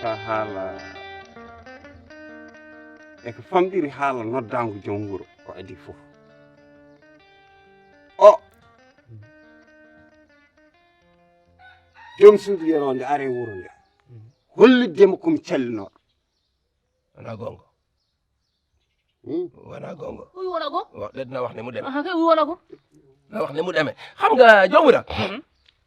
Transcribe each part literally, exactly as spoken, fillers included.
Haala e ko famɗiri haala noddaango joom wuro ko adii fof. O joom suudu yeroo nde are wuro nde hollitde mo ko mi callinooɗo. Wonaa goonga. Hmm? Wonaa goonga. Wi wona go? Wa- ɗe- Na wax ne mu demee. Aha, kay wi wona go? Na wax ne mu demee. Xam nga, Joomu da.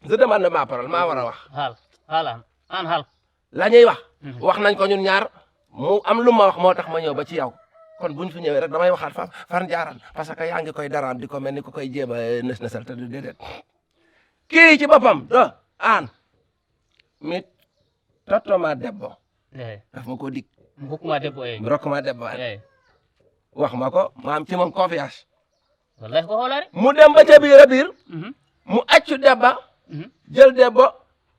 Je demande ma parole, maa war a wax. Haal, haal aan. Aan haal. La ñuy wax. Mhm. Wax nañ ko ñun ñaar, mu am lu ma wax moo tax ma ñëw ba ci yow. Kon buñ fi ñëwee rek damay waxaat fa far njaaral, parce que yaa ngi koy daraan di ko mel ni ku koy jéem a nës nësal te du déedéet. Kii ci boppam do aan mi tottoma debbo. Eyi. Daf ma ko dig. Mo hokkuma debbo, eyi. Mi rokkuma debbo aan. Eyi. Wax ma ko, ma am ci moom confiance. Wallahi ko hoolaare. Mu dem ba ca biir a biir. Mhm. Mu accu debba. Mhm. Jël debbo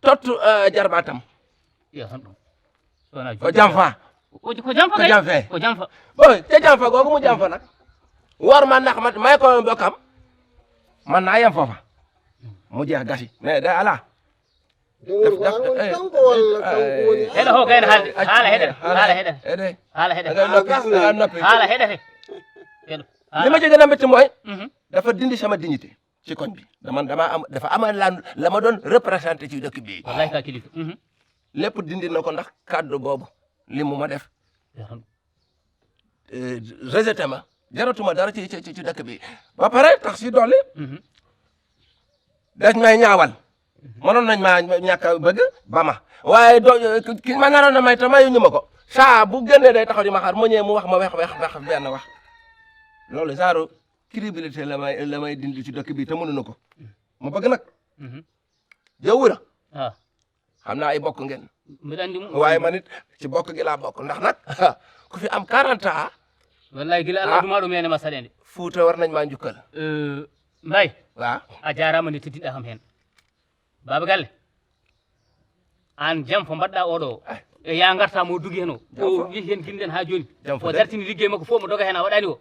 tottu eh, jarbaatam. Yo, hon ɗum. Wona ko jamfa. Ko ko jamfa. Ko kay. Jamfe. Ko jamfa. Bon, ca jamfa googu mu jamfa nag, war ma ndax ma may ko mbokkam, man naa yem foofa. Mu jeex gasi, mais day ala. Dewol ko an woni kanko walla kanko woni an? Heɗo ho gayno haalde. Haala heɗete. Haala heɗete. Haala heɗete. Haala heɗete. Heɗo. Li ma ci gën a métti mooy, mhm, dafa dindi sama dignité ci koñ bi. Dama dama am dafa amal la la ma doon représenté ci dëkk bi. Wallahi ka kilifa. Mhm. Lépp dindi na ko ndax kàddu boobu, li mu ma def. Rejeté ma, jaratuma dara ci ci ci dëkk bi. Ba pare tax si dolli, mhm, dañ may ñaawal. Mënoon nañ maa ñàkk a bëgg ba ma, waaye do ki ma naroon na may te mayuñu ma ko, saa bu génnee day taxaw di ma xaar, mu ñëwee mu wax ma wex wex wex benn wax. Loolu genre crédibilité la may la may dindi ci dëkk bi te mënuñu ko. Mu bëgg nag. Mhm. Jawura. Ah. Xam naa ay bokk ngeen. Mbiɗa anndi mo. Waaye man it ci bokk gi laa bokk ndax nag ku fi am quarante ans. Wallahi gila Allah duma ɗum ene ma saɗende. Fuuta war nañ maa njukkal. Mbay. Waaw. A jaaraama nde teddinɗa kam heen. Baaba Galle, aan jam fo mbaɗɗa oɗo o? E ya ngarta mo dugi heen o. O yehi heen gimɗen haa jooni. O dartini liggey makko fof mo doga heen a waɗani o.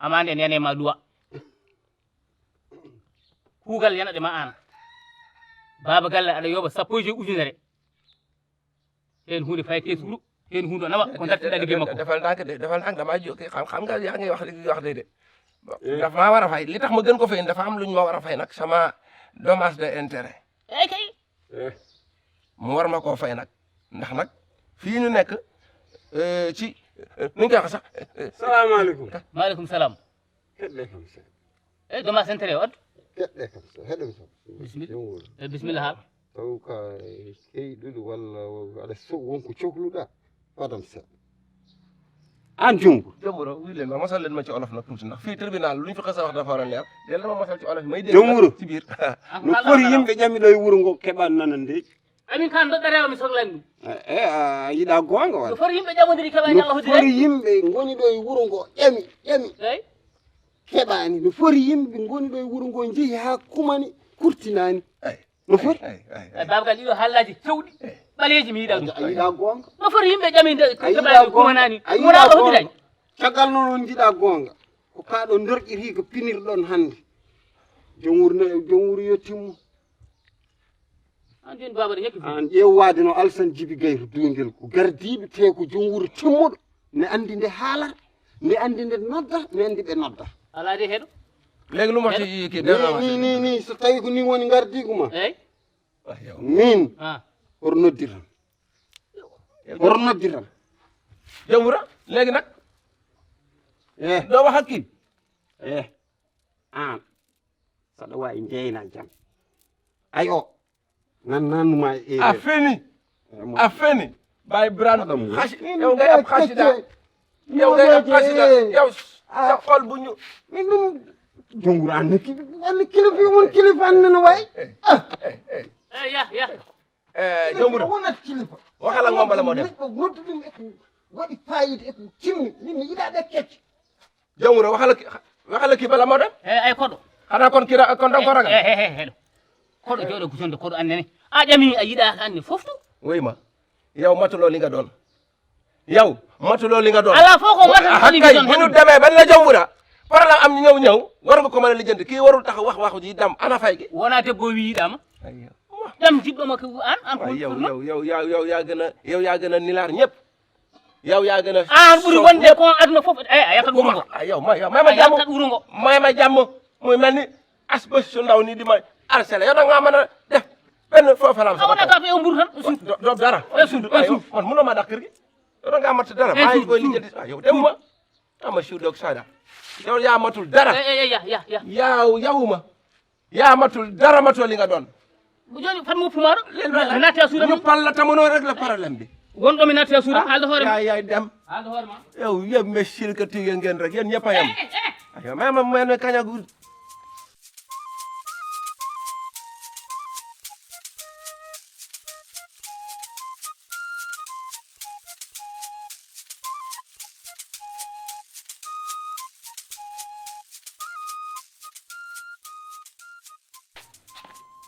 Amande nene ma luwa. Kuugal yana ɗe ma aan. Baaba Galle aɗa yoɓa sappo e joyi ujunere. Heen huunde fay ke suuru, heen huunde nawa, ko dartinɗa liggey makko. Defal ndànk de, defal ndànk, dama jo- xam xam nga yaa ngi wax li wax de de. Dafa maa war a fay, li tax ma gën ko fay dafa am lu ñu ma war a fay nag, sama dommage de intérêt. Eey kay. Mu war ma koo fay nag, ndax nag fii ñu nekk ci ni ñu koy wax sax. Salaamaaleykum. Maaleykum salaam. Keɗɗe kam se. Eey dommage intérêt o addu. Keɗɗe kam se heɗen kam. Bisimilla. Bisimilla haal. Taw ka keyɗuɗo walla aɗa so wonko cohluɗa. Fadam seeɗa. Aan Jom Wuro. Jom Wuro, wi leen ma mosal leen ma ci olof nag tuuti, ndax fii tribunal lu ñu fi xas a wax dafa war a leer. Leen dama mosal ci olof may dégg. Jom Wuro. Ci biir. No fori yimɓe ƴami ɗo e wuro ngo keɓa nana nde. Amin kan doɗɗa rewa mi sohlani ɗum. E a yiɗa goonga wala? No fori yimɓe ƴamodiri keɓani Allah hoddiri. No fori yimɓe ngoni ɗo e wuro ngo ƴami ƴami. Eyi. Keɓani. No fori yimɓe ngoni ɗo e wuro ngo jehi haa kumani kurtinani. Eyi. No foti? Eyi, eyi, eyi. Baaba Galle ɗiɗo hallaaji cewɗi ɓaleeji mi yiɗa ɗum. A yiɗa goonga? No foti yimɓe ƴami nde keɓani kumanani. A yiɗa goonga? Caggal noon on njiɗa goonga. Ko kaa ɗo ndorƴitii ko pinirɗon hannde. Jom wuro ne jom wuro yo timmu. An jooni baaba ɗo ñakki. An ƴeew waade no Alsan Jibi Gayru duungel ko gardiiɗo te ko jom wuro timmuɗo. Ne anndi nde haalata, nde anndi nde nodda, nde anndi ɓe nodda. Alaa de heɗo. Léegi lu ma ci kii de ni ni ni so tawi ko ni woni ngardiigu ma. Eyi. Min. Ah. Horo noddiran. Horo noddiran. Jawura léegi nag. Eh. Doo wax ak kii. Eh. An saɗa waawi njeyna jam. Ayo. Nan nanuma e a feni. A feni. Bay bran xasi yow ngay am xasida. Yow ngay am xasida. Yow sa xol bu ñu. Min ɗum jonguru an ne kilifa an ne kilifa an nana wayi. Eh, ya ya. Eh, jonguru wonat kilifa. Waxal ak moom bala moo dem. Noddu ɗum e ko waɗi fayida e ko timmi min mi yiɗa ɓe kecce. Jawuro waxal ki waxal ki bala moo dem. Eh, ay koɗo. Xanaa kon kira kon danga ko ragal. Eh, eh, eh, heɗo. Koɗo jooɗo ko jonde koɗo annene. A ƴami a yiɗa anne fof to. Woy ma. Yow matuloo li nga doon. Yow matuloo li nga doon. Ala fof ko matuloo li nga doon. Bu ñu demee ban la jawura. Problème am ñu ñëw ñëw war nga ko mën a lijjanti kii warul tax wax wax ji dam ana fay gi. Wona debbo wi yiɗama. Jam jiɗɗo ma ko an, an ko yow yow yow yow yow yaa gën a yow yaa gën a nilaar ñëpp. Yow yaa gën a an ɓuri wonde ko aduna fof. Eyi a yaltat wuro ngo. Yow ma yow mayma jàmm. Mayma jàmm. Muy mel ni asbos su ndaw nii di ma arsele yow da ngaa mën a def benn foofalam sa wonata ko e mburu tan. Do dara. E suudu e suudu. Man mënoo ma dàq kër gi. Yow da ngaa mat dara. Maa ngi koy lijjanti. Yow dem ma. Ama siw doog saada. Yow yaa matul dara. Yaa yawuma. Yaa matul dara, matoo li nga doon. Joni fan mo pumaɗo? Mi natti a suuda. Ñu palla tamono rek la problème bi. Wonɗo mi natti a suuda haalde hoore ma. Yaay yaay dem. Haalde hoore ma. Yow yëpp mais sirka tige ngeen rek yéen ñëpp a yem. Ayo mama mene kañagu.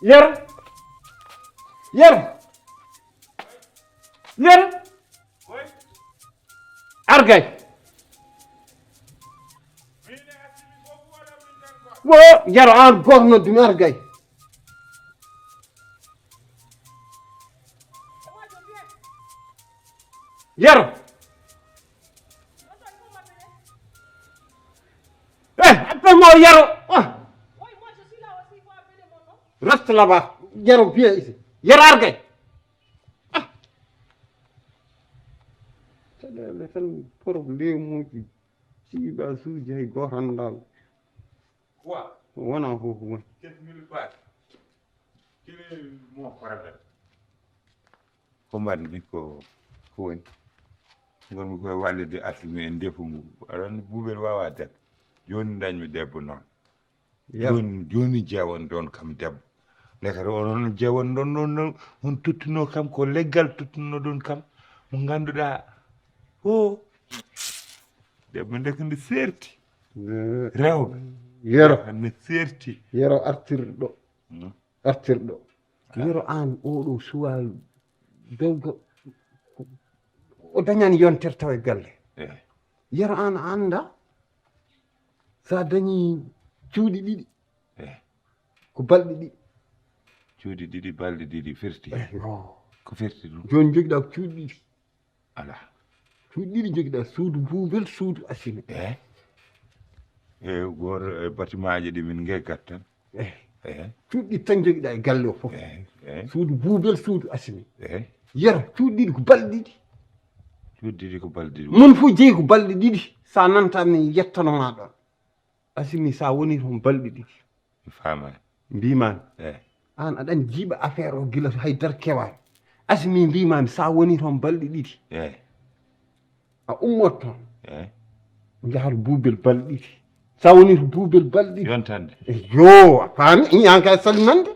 Yero. Yero. Yero. Argay. Wo yero an goto noddumi argay. Yero. Eh, appelle-moi Yero. Ah. Reste là-bas. Yero, viens ici. Yero, argay. Ah. Caɗeele tan problème uji siiba suuji hay gooto anndaano. Quoi? Wona fof woni. Qu'est-ce que vous parlez? Quel est mon problème? Ko mbaɗmi ko ko woni? Ngonmi koye wallide asimi e ndefu ngu. Aɗa anndi buubel waawaa debbo. Jooni ndañmi debbo noon. Jooni jooni jeewon ɗoon kam debbo. Ndekete onon jeewon ɗon ɗon ɗon on tottunoo kam ko leggal tottunoo ɗon kam mo ngannduɗaa o debbo ndeke nde seerti. Rewɓe. Yero. Ne seerti. Yero artirɗo. Artirɗo. Yero aan oɗo suwa dewgo o dañani yontere tawa e galle. Yero aan a annda sa dañi cuuɗi ɗiɗi ko balɗe ɗiɗi. Cuuɗi ɗiɗi balɗe ɗiɗi firti. Ko firti ɗum? Jooni jogiɗa ko cuuɗi ɗiɗi. Ala. Cuuɗi ɗiɗi jogiɗa suudu buubel suudu asini. E e gooto e batimaaji ɗi min ngeggat tan. E cuuɗi ɗiɗi tan jogiɗa e galle o fof. Suudu buubel suudu asini. Yero cuuɗi ɗiɗi ko balɗe ɗiɗi. Cuuɗi ɗiɗi ko balɗe ɗiɗi. Mun fof jeyi ko balɗe ɗiɗi sa nantami yettanoma ɗon. Asini sa woni toon balɗe ɗiɗi. Mi faamaani. Mbiimaani. Eey. Aan aɗa anndi jiiɓa affaire o gila hay dara kewaani. Asini mbiimaani so a wonii toon balɗe ɗiɗi. Eey. A ummoto toon. Eey. Njahata buubel balɗe ɗiɗi. So a wonii to buubel balɗe ɗiɗi. Yontande. Yoo, a faami? Ii, aan kay a salminante.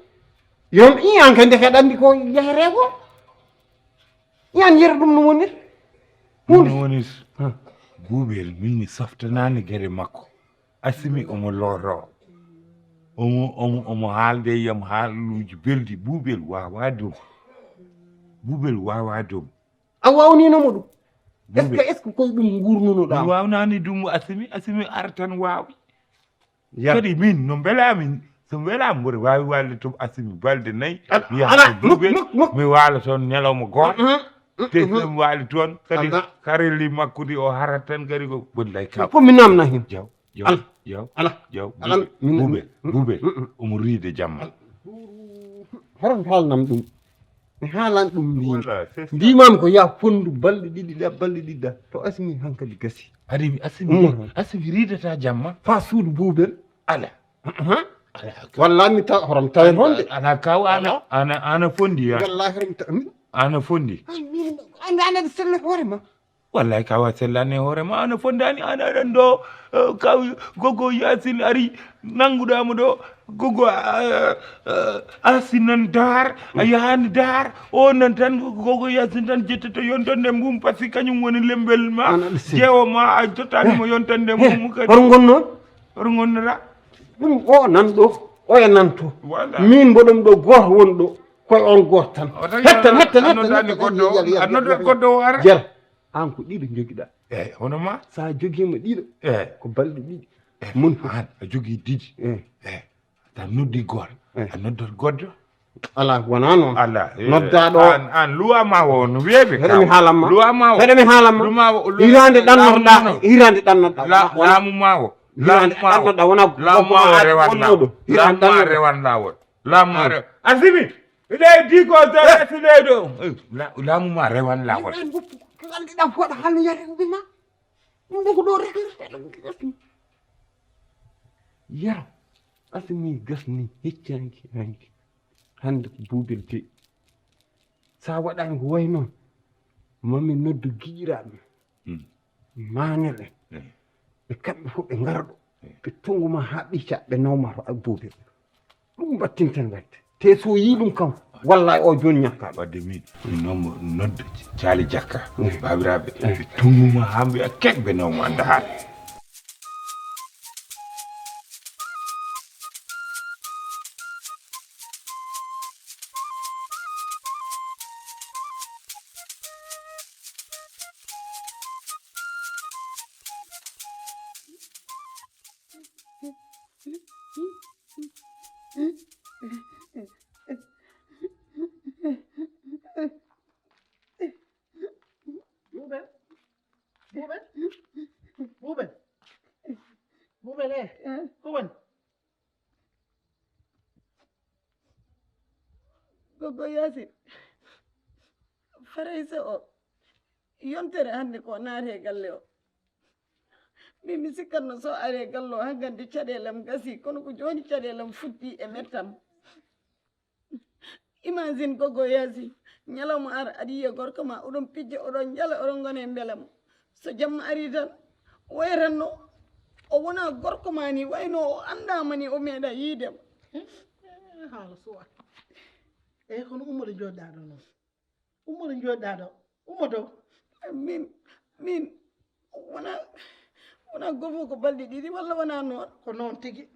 Yon, ii, aan kay ndeke aɗa anndi ko yahetee ko. Ii, aan yiyata ɗum no wonir. Huunde. No wonir. Buubel, min mi softanaani gere makko. Asimi omo lootoo, omo omo omo haalda e yam haaluuji belɗi. Buubel waawaa dom. Buubel waawaa dom. A waawniino mo ɗum? Est ce que est ce que koye ɗum nguurnunoɗaa? Mi waawnaani ɗum. Asimi, Asimi ara tan waawi. Kadi min no mbelaami, so mbelaami mboɗo waawi waalde to Asimi balɗe nayi. Mi yaha to Buubel, mi waala toon ñalawma gooto. Te so mi waali toon kadi karelli makko ɗi o harat tan kadi ko boni lay kaw. Ko mi namna hen. Jaw jaw jaw jaw buubel buubel omo riide jamma. Hoto mi haalnam ɗum. Mi haalan ɗum mbimi mbimami ko ya fondu balɗe ɗiɗi ɗa balɗe ɗiɗi ɗa to asmi hankadi gasi. Ari mi asmi asmi riidata jamma fa suudu buubel. Ala. Wallami taw horom tawen honde. Ana kaw ana ana ana fondi ya. Wallahi horom taw. Ana fondi. Anda ana selle hoore ma. Wallahi kawa sellani hoore ma ana fondani ana aɗan ɗo kaw gogo yasin ari nanguɗamo ɗo gogo asin nan dar a yahani dar o nan tan gogo yasin tan jettata yontonde mum par ce que kañum woni lembel ma jewo ma a tottanimo yontonde mum kadi hoto gonno hoto gonnora ɗum o nan ɗo oya nan to min mboɗon ɗo goto woni ɗo koye on goto tan hetta netta netta netta goɗɗo o ara jar an ko ɗiɗo jogiɗa eyyi hono ma sa jogima ɗiɗo eyyi ko balɗe ɗiɗi mun fof an a jogui ɗiɗi eyyi eyyi ta noddi goto a noddat goɗɗo Ala, wonaa noon. Ala, eh, noddaaɗo o. An, an, luwa ma o, no wiyeɓe. Heɗe mi haalan ma. Luwa ma o. Heɗe mi haalan ma. Luma o, lu-, hiraande ɗannorɗaa, laamu ma o. Hiraande ɗannorɗaa. La-, wonaa laamu ma o. Hiraande ɗannorɗaa, wonaa laamu ma o rewan laawol. Hiraande ɗannorɗaa. Laamu ma rewan laawol. Laamu ma rewan. Asimi, iɗe di ko to, eh, leydi o. Eh, la-, laamu ma rewan laawol. Hiraande woppu, ko lanɗiɗaa fooɗa haalno yare ɗum ma. Ɗum ko ɗo rek. Yero, Asimi gasni, hecci hanki, hanki. Hannde ko buubel jeyi. So a waɗaani ko wayi noon, mami noddu giƴiraaɓe, maanel en. Ɓe kamɓe fof ɓe ngara ɗo. Ɓe tonngu ma haa ɓica, ɓe naw ma to buubel. Ɗum mbattinten wadde. Te so yii ɗum kam, wallahi o jooni ñakkaɗo. Wadde min, min noon mo nodda Caali Jakka. Baabiraaɓe, ɓe tonngu ma haa mbiya kek, ɓe naw ma annda haala. Buubel, Buubel, Buubel, Buubel, eh, ko woni? Gogo Yaasin, Farayse o, yontere hannde ko naati e galle o. Min mi sikkatno so ari e galle o, hankkadi caɗeele am gasi, kono ko jooni caɗeele am futti e mettam. Imagine, Gogo Yaasin, ñalawma ar aɗa yiya gorko ma, oɗon pijja, oɗon njala, oɗon ngona e mbelamo. So jamma ari tan, o wayatno o wona gorko ma ni, wayno o anndaama ni, o meeɗa yiidema. Eh, haala suwa. Eyi, kono ummoɗo jooɗɗaa ɗo noon. Ummoɗo jooɗɗaa ɗo. Ummoto. Min, min, wona, wona gofo ko balɗe ɗiɗi walla wona noon? Ko noon tigi.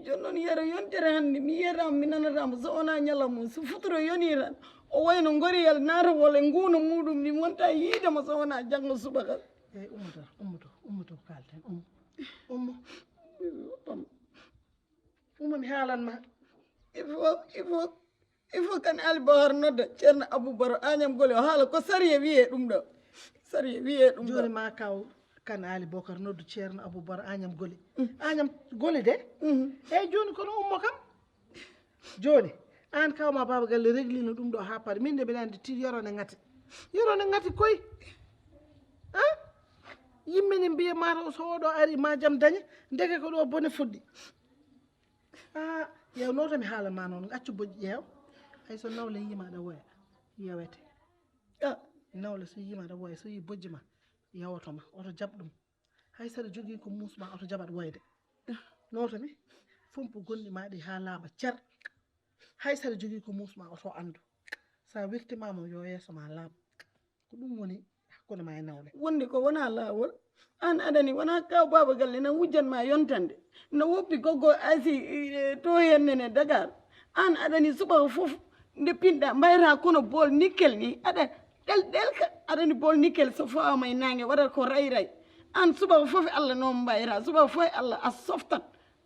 Jooni noon, Yero, yontere hannde, mi yiyataamo, mi nanataamo, so wonaa ñalawma, so futuro yonii tan, o wayno ngoriyal naatawol e nguuna muuɗum, mi wonta yiidemo so wonaa janngo subaka. Eyi, ummoto, ummoto, ummoto, ko kaalten, ummo, ummo. Ummo, mi haalan ma. Il faut, il faut, il faut Kan Ali Bokar nodda Ceerno Abou Baro Agnam Goli o haala ko sariya wiye ɗum ɗo. Sariya wiye ɗum ɗo. Jooni ma kaw Kan Ali Bokar noddu Ceerno Abou Baro Agnam Goli. Mm. Agnam Goli de? Mhm. Eyi, jooni kono ummo kam. Jooni, aan kaw ma Baaba Galle reglino ɗum ɗo haa pare. Min de mbiɗa anndi ti Yero ne ngati. Yero ne ngati koy. Ah? Yimɓe ne mbiya mataw so oɗo ari ma jam daña, ndeke ko ɗo bone fuɗɗi. Ah, yew, noto mi haalan ma noon, accu bojji ƴeew. Hay so nawle yiima aɗa woya, yewete. Ah, nawle so yiima aɗa woya, so yi bojji ma, yewoto ma, oto jaɓ ɗum. Hay saɗa jogii ko muus ma, oto jaɓat woyde. Noto mi, fompu gonɗi ma ɗi haa laaɓa cer. Hay saɗa jogii ko muus ma, oto anndu. Sa wirtimaama, yo yeeso ma laaɓ. Ko ɗum woni hakkunde ma e nawle. Wonde ko wona laawol. Aan aɗani wona kaw Baaba Galle na wujjan ma yontande. No woppi Gogo Asi, eh, to henne ne Dakar. Aan aɗani subaka fof nde pinɗa mbayata kono bool nickel ni. Aɗa ɗel-, ɗelka. Aɗani bool nickel so fawama e naange waɗata ko ray ray. Aan subaka fof Allah noon mbayata. Subaka fof e Allah a softat.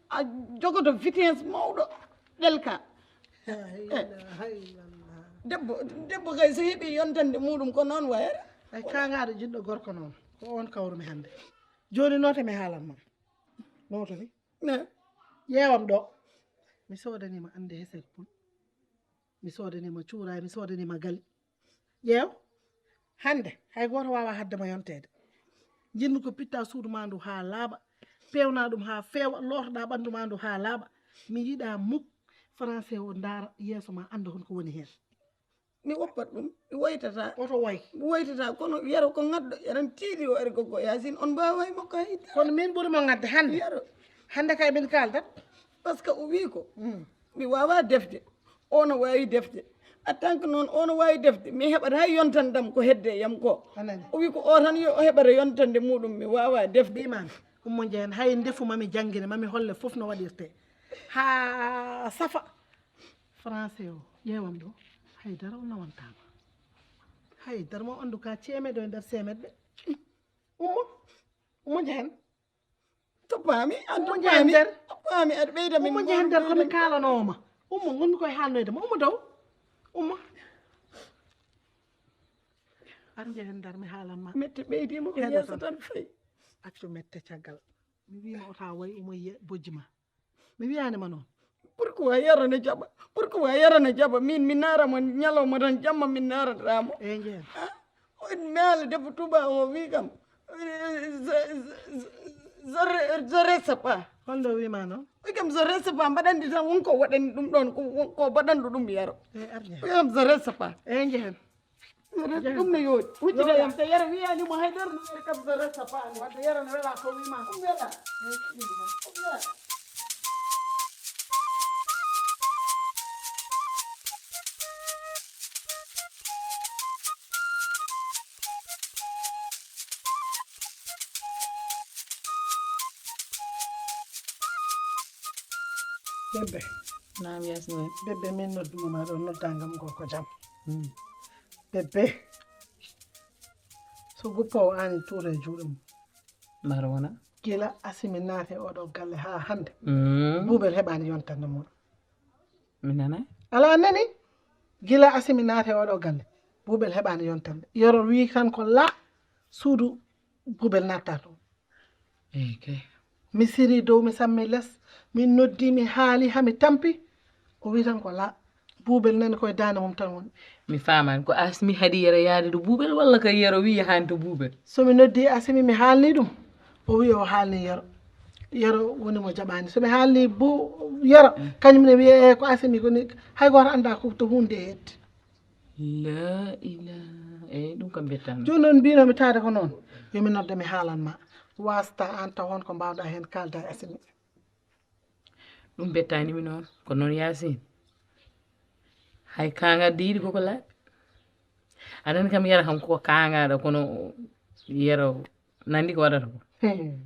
A jogoto vitesse mawɗo, ɗelka. La ilaha illallah. Debbo, debbo kay so heɓi yontande muɗum ko noon wayata. Ay, kaŋaaɗo jiɗɗo gorko noon, ko oon kawrumi hannde. Jooni note mi haalan ma. Noto mi. Ne. Ƴeewam ɗo. Mi soodanima annde hesel pul. Mi soodanima cuuraay, mi soodanima gali. Ƴeew, hannde hay gooto waawaa haɗde ma yonteede. Njiɗmi ko pitta suudu ma ndu haa laaɓa, peewna ɗum haa feewa, lootoɗaa ɓanndu ma ndu haa laaɓa. Mi yiɗaa muk Français o ndaara yeeso ma, annda hon ko woni heen. Mi woppat ɗum, mi woytataa. Oto woy. Mi woytataa, kono Yero ko ŋaddo, eɗen tiiɗi o, ere Gogo Yaasin, on mbaawaa e makko hay dara. Kono min ɓuri mo ŋadde hannde. Yero. Hannde kay min kaaldat. Parce que o wii ko, mm, mi waawaa defde. O no waawi defde. En tant que noon, o no waawi defde. Mi heɓat hay yontandam ko hedde yam ko. A nani? O wi ko o tan yo o heɓata yontande muɗum, mi waawaa defde. Mbiimaami, Ummo Njaay, hay ndefu ma mi janngine, ma mi holle fof no waɗirtee. Haa safa. Français o, ƴeewam ɗo. Hay dara o nawantaama. Hay dara mo anndu ka ceemeɗo e nder seemeɗɓe. Ummo, Ummo Njaay. Toppaami, an toppaami. Toppaami, aɗa ɓeyda min. Ummo Njaay nder ko mi kaalanooma. Ummo, ngonmi koye haalnoyde ma. Ummo dow. Ummo. Ar njehen ndar mi haalan ma. Mette ɓeydiima ko yeeso tan fayi. Accu mette caggal. Mi wiima o taa wayi omo yiya bojji ma. Mi wiyaani ma noon. Pourquoi Yero ne jaɓa? Pourquoi Yero ne jaɓa? Min mi naara mo ñalawma tan, jamma min naarata mo. Eey njehen. Ah, on meela debbo Touba o wi kam. Je reste pas. Holno wiima noon? Wi kam je reste pas, mbaɗandi tan won ko waɗani ɗum ɗoon, ko won ko mbaɗanɗo ɗum Yero. Eey ar njehen. Wi kam je reste pas. Eey njehen. Ɗum ne yooɗi. Huccita yam, so Yero wiyaani mo hay ɗer no Yero kam so resta paani. Wadde Yero ne wela ko wima. Ɗum wela. Ɗum wela. Bébé. Naam, Yasmin. Bébé, min nodduma ma ɗo, noddangam ngo ko jam. Hmm. Bébé. So guppoowo aani tuura e juuɗe mum. Maro wona. Gila Asimi naati e oɗo galle haa hannde. Mm. Buubel heɓaani yontande mum. Mi nana. Alaa nani? Gila Asimi naati e oɗo galle. Buubel heɓaani yontande. Yero wii tan ko la suudu Buubel natta toon. Eey kay. Mi sirii dow, mi sammii les, min noddii, mi haalii, haa mi tampii. O wii tan ko la, Buubel nani koye daande mum tan woni. Mi faamaani, ko Asmi haɗi Yero yahde to Buubel walla ko Yero wii yahaani to Buubel? So mi noddii Asmi, mi haalnii ɗum, o wii o haalnii Yero. Yero woni mo jaɓaani. So mi haalnii Bu-, Yero, mm, kañum ne wiyee, "Eey, ko Asmi ko ni." Hay gooto anndaa ko to huunde heedde. La ilaha, eey, ɗum kam bettaani. Jooni noon mbinoomi taade ko noon, yo mi nodde mi haalan ma. Waasata aan taw hon ko mbaawɗaa heen kaalda e Asimi. Ɗum bettaani mi noon, ko noon Yaasin. Hay kaanga diidi koko laaɓi. Aɗa anndi kam Yero kam ko kaangaaɗo, kono Yero nanndi ko waɗata ko. Hmm.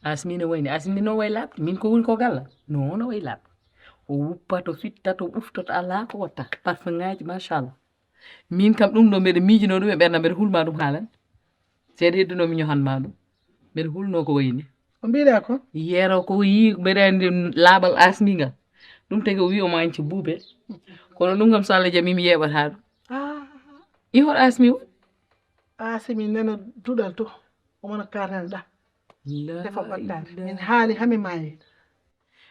Asmi no wayni, Asmi no way laaɓde, min ko woni ko galla, no no way laaɓde. O wuppato, fittato, ɓuftoto, alaa ko watta, parfumŋaaji, machallah. Min kam ɗum ɗo mbeɗa miijinoo ɗum e ɓernde, mbeɗa hulma ɗum haalan. Seeɗa heddunoo mi ñohan ma ɗum. Mbeɗa hulnoo ko wayni. Ko mbiɗa ko? Yero ko yii mbeɗa anndi laaɓal Asmi ngal. Ɗum tagi o wii omo añci Buubel. Kono ɗum kam so Allah jaɓi mi yeeɓata ɗum. Ah. I hol Asmi o? Asmi nana duɗal to. Omo na kaatani ɗa. La ilaha. Tefa ɓattaade. Min haali haa mi maayi.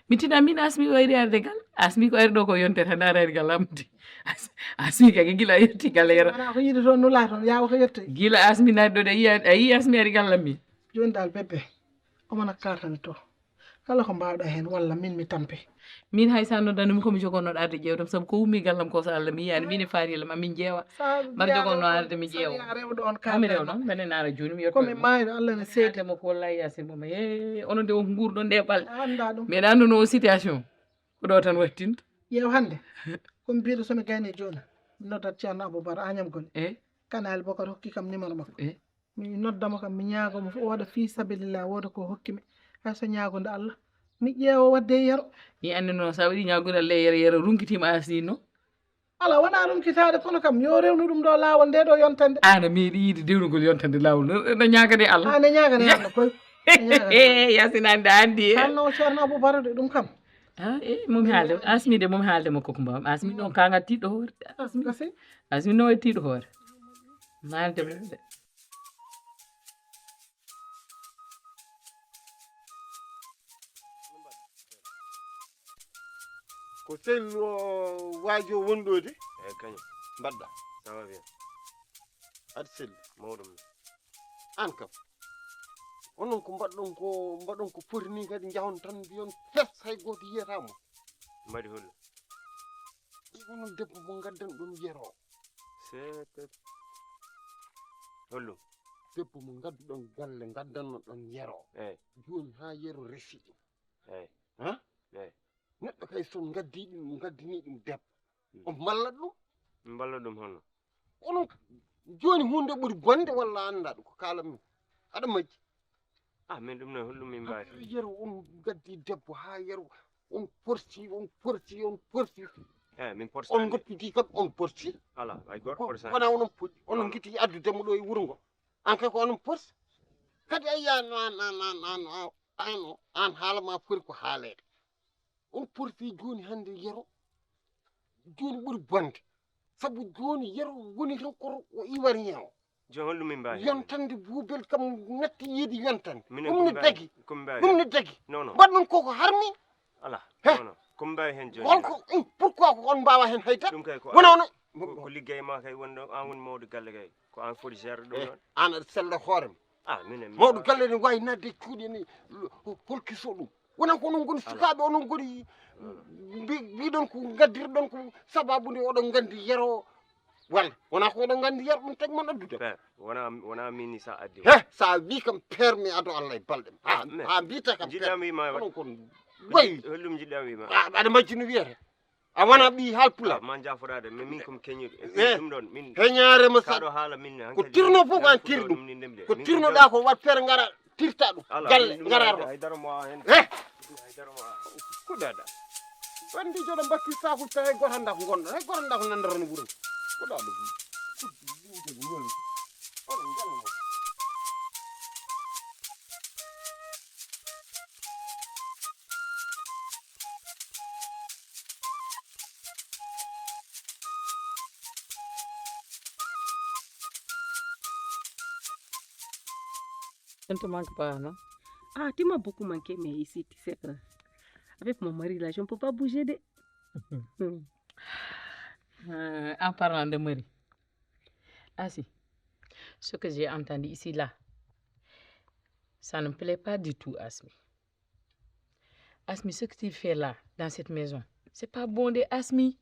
Mi tina min Asmi wayri arde gal. Asmi ko ari ɗo ko yontere hannde ara ari gal amdi. As-, Asmi kake gila yetti gal era. Wona ko yiɗi toon nula toon, yaawa ko yette. Gila Asmi naati ɗo de, a yii, a yii Asmi ari gal ammi. Jooni dal bébé, omo na kaatani to. Kala ko mbaawɗa heen walla min mi tampi. Min hay so a noddanmi ko mi jogonno arde ƴeewtam, sabu ko ummi gallam ko so Allah mi yiyaani, min e Farila ma min ƴeewa. Mbaɗa jogonno arde mi ƴeewa. Haa mi rewno, mbeɗa naara jooni mi yetto. Ko mi maayɗo, Allah ne seedi. Mo ko wallahi Yaasin mo, eh, onon de on nguurɗon ɗe balɗe. A anndaa ɗum. Mi annduno o situation. Ko ɗo tan wattinta. Ƴeew hannde. Ko mi mbiɗo so mi gayni jooni. Mi noddat Ceerno Aboubar Agnam Gol. Eh? Kane Ali Bokar hokki kam numéro makko. Eh? Mi nodda mo kam, mi ñaago mo, o waɗa fii sabilillah, wooda ko hokki mi. Hay so ñaagonde Allah. Mi ƴeewa wadde e Yero. Mi anndi noon, so a waɗi ñaagunde Allah e Yero, Yero runkitii ma Asmi no? Alaa, wonaa runkitaade, kono kam, yo rewnu ɗum ɗo laawol nde ɗo yontande. Aan a meeɗi yiide dewnugol yontande laawol, no, no ñaagane Allah. Aan a ñaagane Allah, koy. A ñaagane Allah. Yaasin anndi, anndi, eh. Aan no Ceerno Abou Bara de, ɗum kam. Ah, eh, momi haalde, Asmi de, momi haalde mo koko mbaam. Asmi noon kaanga tiiɗɗo hoore. Asmi. Asmi. Asmi noon e tiiɗɗo hoore. Haalde mo de. Ko sel o waajo wonɗo de? Eey, kañum. Mbaɗɗa? Ça va bien. Aɗa selli? Mawɗum. Aan kam. Onon ko mbaɗɗon ko, mbaɗon ko foti ni kadi njahon tan mbiyon fes hay gooto yiyata mo. Mbaɗi hol? Onon debbo mo ngaddan ɗon Yero. Seetet. Hollum? Debbo mo ngadduɗon galle, ngaddanno ɗon Yero. Eey. Jooni haa Yero resi ɗum. Eey. Ha? Eey. Neɗɗo kay so ngaddi ɗum, ngaddini ɗum debbo. Hmm. On mballat ɗum? Mballa ɗum hono? Onon jooni huunde ɓuri bonde walla anndaa ɗum ko kaalan mi? Aɗa majji? Ah, min ɗum ne, holɗum min mbaawi? Haa Yero on ngaddi debbo, haa Yero on porti, on porti, on porti. Eh, min porti. On ngoppiti kam, on porti. Ala, ay gooto porti. Wona onon porti. Onon ngiti addude mo ɗo e wuro ngo. An kay ko onon porti. Kadi a yiya an, an, an haala ma foti ko haaleede. On porfi jooni hannde Yero, jooni ɓuri bonde. Sabu jooni Yero woni tan ko o Ivoirien o. Jooni holɗum min mbaawi heen? Yontande Buubel kam natti yiide yontande. Minen ɗum ko ne mbaawi, dagi. Ko min mbaawi ɗum heen? Ne dagi. Non, non. Mbaɗ ɗum koko harmi. Ala. He. Non, non. Ko min mbaawi heen jooni? Holko, um, pourquoi ko on mbaawa heen hay dara? Ɗum kay ko wona ala. Ono. Ko, ko liggey ma kay woni ɗo, aan woni mawɗo galle kay. Ko aan foti gérde ɗum. Eh, ɗon. Aan aɗa sella hoore ma. Ah, minen, mawɗo galle ne waawi nadde cuuɗi ni, holkiso ɗum. Wona ko onon ngoni sukaaɓe, onon ngoni mbi-, mbiɗon ko ngaddirɗon ko sababu nde oɗon nganndi Yero. Walla wona ko oɗon nganndi Yero ɗum tagi mon addude? Père, wona, wona min ni sa addi. He, sa wi kam père mi ado Allah e balɗe ma. Ha, ah, mais ha mbita kam jiɗɗa père. Wima oɗon kon wayi. Holɗum jiɗɗa wima? Ah, aɗa majji no wiyata. A wona ɓi haalpulaar. Ah, ma jaafoɗaade, mais min ko mi keñiiɗo. E ɗum ɗon, min heñaare ma sa-, ko tirno fof ko an tirɗum. Ko tirnoɗa ko wat feere ngara tirta ɗum. Galle ngara to. Hay dara mo hen. Eh! Hay dara mo. Kuɗaɗa. Wandi joɗo mbatti saku tawi goto anda ko gonɗo. Hay goto anda ko nandata no wuuro. Kuɗaɗo. On te manque pas, non? Ah, tu m'as beaucoup manqué, mais ici, tu sais que avec mon mari là, je ne peux pas bouger de. Hmm. Euh, en parlant de mari, Asmi, ce que j'ai entendu ici là, ça ne me plaît pas du tout, Asmi. Asmi, ce que tu fais là, dans cette maison, c'est pas bon de Asmi.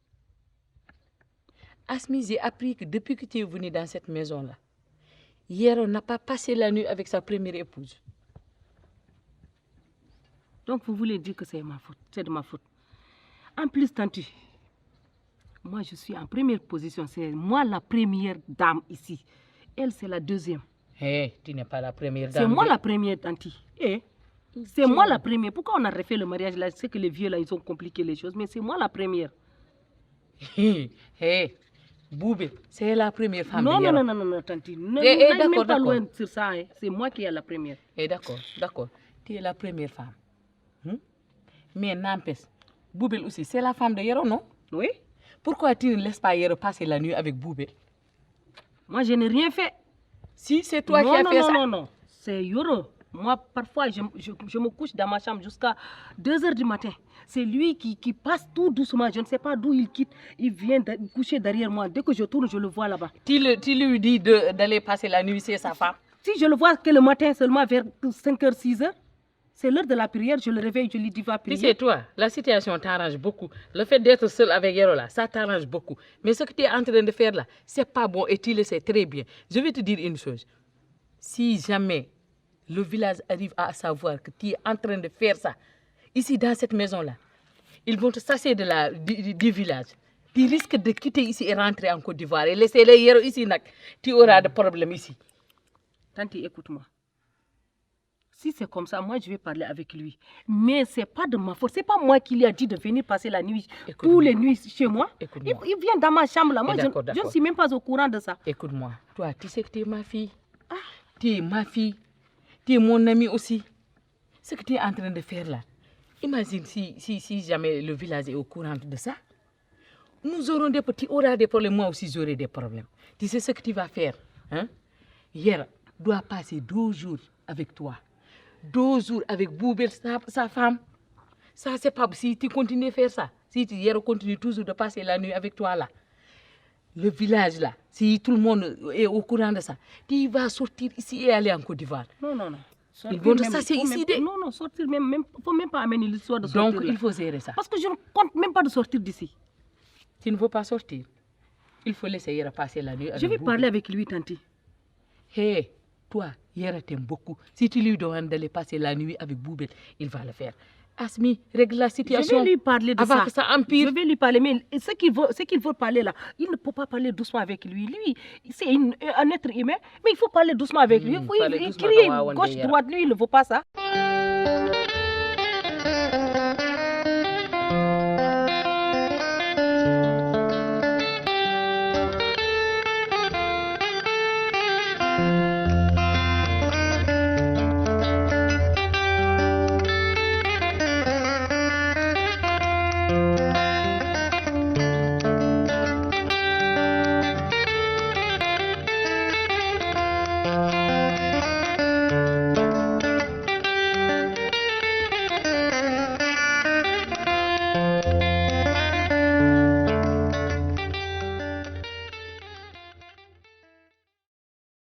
Asmi, j'ai appris que depuis que tu es venu dans cette maison-là, Yero n'a pas passé la nuit avec sa première épouse. Donc vous voulez dire que c'est ma faute, c'est de ma faute. En plus, Tanti, moi je suis en première position, c'est moi la première dame ici. Elle, c'est la deuxième. Hé, tu n'es pas la première C'est dame. Moi la première, Tanti. Eh, c'est moi la première. Pourquoi on a refait le mariage là? C'est que les vieux là, ils ont compliqué les choses. Mais c'est moi la première. Hé, Boubé, c'est la première femme. Non, de non, Yero. Non, non, non, non, Tanti. Ne, eh, eh, d'accord, même pas loin sur ça. Hein. C'est moi qui est la première. Eh, d'accord, d'accord. Tu es la première femme. Hmm? Mais n'empêche, Boubel aussi, c'est la femme de Yero, non? Oui. Pourquoi tu ne laisses pas Yero passer la nuit avec Boubel? Moi, je n'ai rien fait. Si, c'est toi non, qui as non, fait non, ça. Non, non, non. C'est Yoro. Moi, parfois, je, je, je me couche dans ma chambre jusqu'à deux heures du matin. C'est lui qui, qui passe tout doucement. Je ne sais pas d'où il quitte. Il vient de, coucher derrière moi. Dès que je tourne, je le vois là-bas. Tu, le, tu lui dis de- d'aller passer la nuit, c'est sa femme. Si je le vois que le matin, seulement vers cinq heures, six heures, c'est l'heure de la prière, je le réveille, je lui dis va prier. Tu sais, toi, la situation t'arrange beaucoup. Le fait d'être seul avec Yero là, ça t'arrange beaucoup. Mais ce que tu es en train de faire là, c'est pas bon et tu le sais très bien. Je vais te dire une chose. Si jamais le village arrive à savoir que tu es en train de faire ça, ici dans cette maison-là, ils vont te chasser de la, du, du- du village. Tu risques de quitter ici et rentrer en Côte d'Ivoire et laisser les Yero ici, nak, tu auras des problèmes ici. Tanti, écoute-moi. Si c'est comme ça, moi je vais parler avec lui. Mais c'est pas de ma faute. C'est pas moi qui lui a dit de venir passer la nuit, tous les nuits chez moi. Il, il vient dans ma chambre là. Moi, je, je ne suis même pas au courant de ça. Écoute-moi. Toi, tu sais que tu es ma fille. Tu es ma fille. Tu es mon ami aussi. Ce que tu es en train de faire là. Imagine si, si, si jamais le village est au courant de ça. Nous aurons des petits, auras des problèmes. Moi aussi, j'aurai des problèmes. Tu sais ce que tu vas faire, hein? Yero doit passer deux jours avec toi. Deux jours avec Boubel, sa, sa femme. Ça, c'est pas... Si tu continues à faire ça, si tu, Yero continue toujours de passer la nuit avec toi là, le village là, si tout le monde est au courant de ça, tu vas sortir ici et aller en Côte d'Ivoire. Non, non, non. Ils vont te chasser ici. Non, non, sortir même, même, faut même pas amener l'histoire de sortir. Donc, il faut gérer ça. Parce que je ne compte même pas de sortir d'ici. Tu ne veux pas sortir. Il faut laisser Yero passer la nuit avec Boubel. Je vais parler avec lui, Tanti. Hé, toi, Yero t'aime beaucoup. Si tu lui demandes d'aller passer la nuit avec Boubel, il va le faire. Asmi, règle la situation. Je vais lui parler de Avant ça. Que ça empire. Je vais lui parler, mais ce qu'il veut, ce qu'il veut parler là, il ne peut pas parler doucement avec lui. Lui, c'est une- un être humain, mais il faut parler doucement avec lui. Il faut crier gauche, droite, lui, il ne veut pas ça.